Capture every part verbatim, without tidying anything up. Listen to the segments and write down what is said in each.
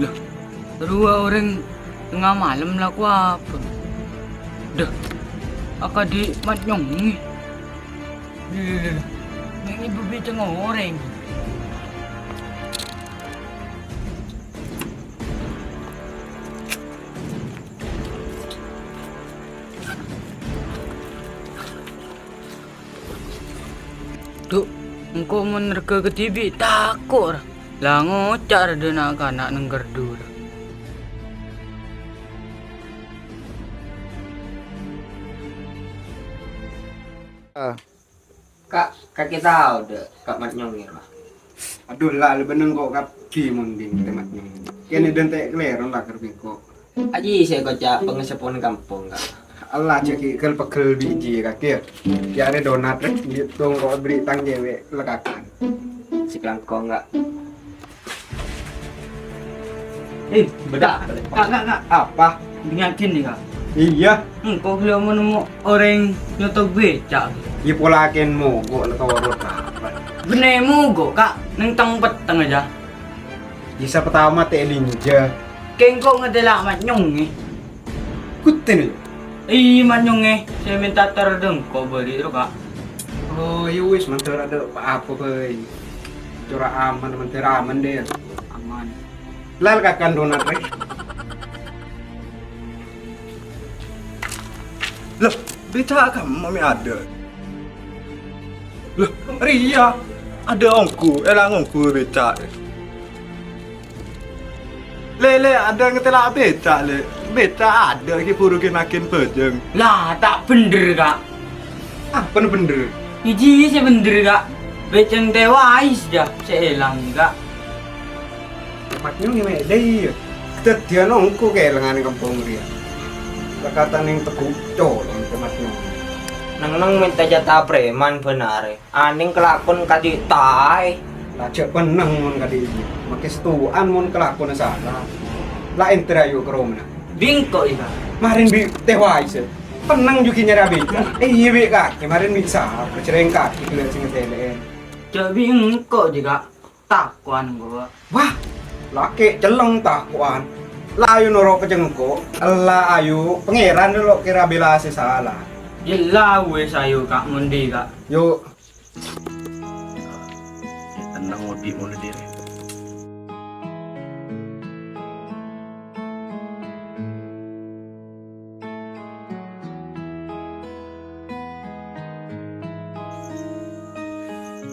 Lah, rowa orèng tengnga malem lako apa? Dah, akadhi matnyongè. Lho, lho, lho, lho. Mè' ngibâ bhâi tengnga orèng. Du, engko' mon règhâ kadhibi' tako', ra. La ngoca' ra dâ' na'-kana' neng gardhu, ra. Ah. Ka', kakè tao dâ' Ka' Matnyongè, ra? Adhu, la, la benneng ko' kabbi mon ding Ka' Matnyongè. Kènè' dântè' kalèro la karbingko. Ajiyâ sè koca' pangaseppona kampong, Ka'. Allah, jhâ' ghi' ghel-pegghel bi' jiyâ kakè. Yâ arè donat, rè, ngètong ko' aberri' tang cèwèk lakakan. Sakalangkong, Ka'. Eh, bâdâ. Ka', Ka', Ka'. Apa? Dingngaghin, nè, Ka'. Iyâ. Engko' ghellâ' mon nemmo orèng nyotog bèca'. Yâ, pola kèng mogok la torot, Ka'. Bânnè mogok, Ka'. Neng teng-petteng jâ. Yâ, sapa tao matè linja. Kèng ko' ngatèla' Matnyongè. Kuttèna, yâ? Iyâ, Matnyongè. Sè mènta tèr dâ' engko' bâli' ro, Ka'. Oh, yâ wis, mandhâr adâ' pa-apa bhâi. Cora' aman, mandhâr aman, dâ', yâ. Aman. Lal kakan donat, rè. Loh, bèca' kamma mè' adâ'? Loh, rèya. Adâ' ongghu, èlang ongghu bèca'. Lè, lè, adâ' ngatèla' bèca', lè. Bèca' adâ' ghi' buru ghi' naghin bhâjâng. La, ta' bhendher, Ka'. Apa bhendher? Iyâ, jiyâ sè bhendher, Ka'. Bèceng tèwais jâ sè èlang, Ka'. Matnyongè mè' dâ' iyâ. Kadhâddhiyân ongghu kèlangan è kampong rèya. La katanèng teggu' colong ka Matnyongè. Neng-enneng mènta jatah preman bân arè. Anèng kalakon kadhi' taè. La jhâ' pennang mon kadhi' iyâ. Makè sèttowa'an mon kalakonna sala. La èntar ayu ka romana. Bingko' iyâ. Marèn bi' tèwais. Pennang jhughân nyarè abit. Iyâ bi' kakè marèn bi' sapa, jhârèng kakè ghellâ' sè ngatèla'è. Jhâ' bi' engko' jiyâ, Ka'. Tako'an engko'. Wah, lakè' cellèng tako'an. La ayu noro' ka cengko'. Ella ayu, Pangèran lo' kèra bhâlâ sè sala. Yâ la wis ayu, Ka', mon dhi, Ka'. Yo. Tenang, odi' mon dhi, rè.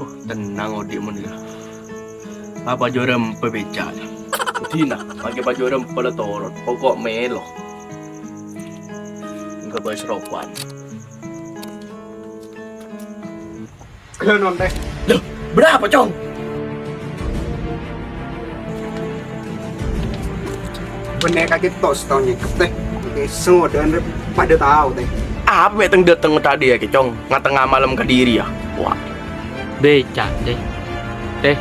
Oh, tenang, odi' mon, yâ. Apa jhârempa bèca'? Dina, makè pajhârempa la torot, poko' mèlo. Engko' bâ'na sarokowan. Ghânon, Tè. Loh, bârâmpa, Cong? Bânnè kakè tos tao nyèkep, Tè. Oke, sodhân rè padâ tao, Tè. Apa mè' teng-dâteng tadâ' yâ, Cong? Nga-tengnga malem kadhi rèya. Wah. Bèca', Tè. Tè,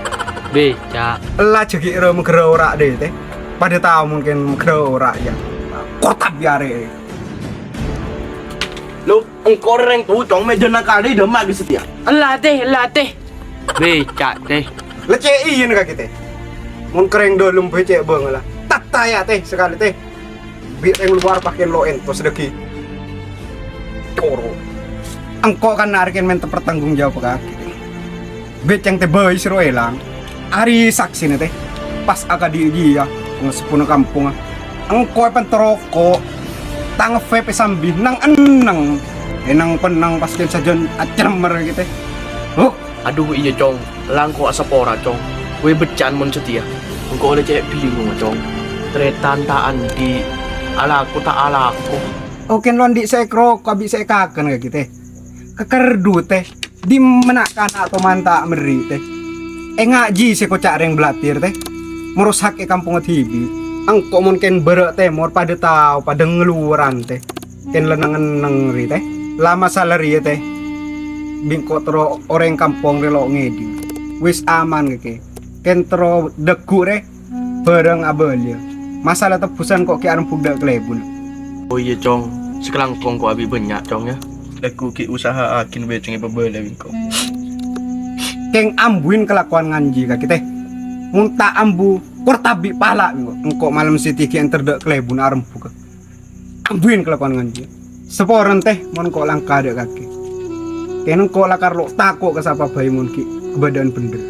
bèca'. Ella jâ' ghi' ro-, maghârâ ora', Tè. Padâ tao mungkin maghârâ ora', yâ. Kotab yâ arè. Loh, Engko' rèng tu, Cong, mè' jhâ' nakal dâ' emma' ghi' satèya. Ella, Tè, ella, Tè. Bèca', Tè. La cè' iyâ nèka, Tè. Mon ka rèng dâlem bhâi cè' bângalla. Tatta yâ, Tè, sakalè, Tè. Bi' rèng lowar pakèn lo' èntos dâggi'. Toro. Engko' kan arèken mènta pertanggung jawab ka kakè, Tè. Bèceng tè bâi sè ro èlang. Arè saksèna, Tè. Pas akadhi' jiyâ, seppona kampongnga. Engko' èpènta roko'. Tang vape sambi nang-enneng. È nang-pennang pas kèng sajân acremmer, Tè. Huh. Adhu, iyâ, Cong. La engko' asapora, Cong. Wè becca'an mon satèya. Engko' ollè cè' bingung, Cong. Tarètan ta' andi'. Alako ta' alako. Oken lo' andi' sè èkaroko' abi' sè èkakan, Tè. Kakardhu, Tè. Dimma na'-kana' toman ta' merri', Tè? Enga' jiyâ sè koca' rèng blatèr, Tè. Marosak è kampongnga dhibi'. Engko' mon kèng bârâ' tèmor padâ tao, padâ ngaluwaran, Tè. Kèng la nang-enneng rè, Tè. La masala rèya, Tè. Bi' engko' terro orèng kampong rè lo' ngèdhing. Wis aman, kakè. Kèng terro dâggu' rè. Bhârâng abâliyâ. Masala tebbhusan ko' ghi' arembhuk dâ' kalèbun. Oh iyâ, Cong. Sakalangkong ko' abi' bânnya', Cong, yâ. Lagghu ghi' usaha'aghin bâjângè pabâlâ bi' engko'. Kèng ambuwin kalakowan nganjhi kakè, Tè. Mon ta' ambu, Kor tabi' pala' engko'. Engko' malem sè tèghi ènter dâ' kalèbunna arembhugghâ. Ambuin kalakowan nganjiyâ. Saporana tè mon engko' langka dâ' kakè. Kèng engko' la karlo tako' ka sapa bhâi mon ghi' kabâdâ'ân bhendher.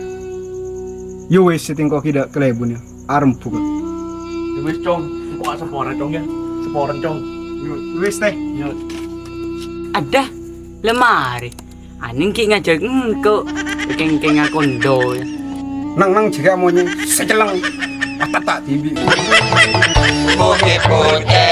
Yâ wis, sè tèngko' ghi' dâ' kalèbunna arembhugghâ. Yâ wis, Cong. Engko' sapora, Cong, yâ. Saporana, Cong. Yâ wis, tè. Yâ. Adâ, la marè. Anèng ghi' ngajhâk engko', kèng-kèng akondo. Nang-nang jârèya monyè sacelleng, mata ta' dhibi'. Pojè-pojè